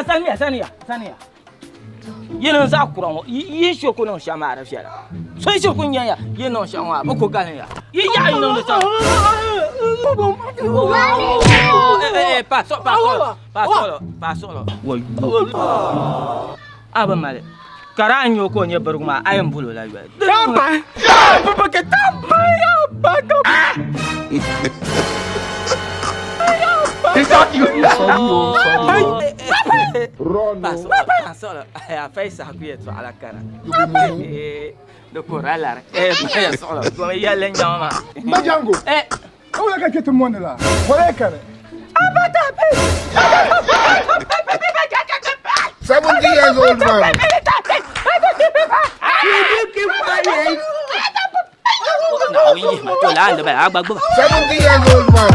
Ya saniya saniya saniya. Yi niŋ zaɣ kura ŋɔ yi shiri ku niŋ shɛm maa di viɛla. So yi shiri ku nya ya yi niŋ shɛm maa bɛ ku galim ya. Yi yaɣi yi niŋdi shɛm. Pa so pa so pa so pa so. A bi mali. Ka daa nyɛ o ka o nyɛ birigu maa a yɛn bol o la yoli. Majango, o wula ka kpe ti mɔni la, wala kani. 70 years old man. 70 years old man.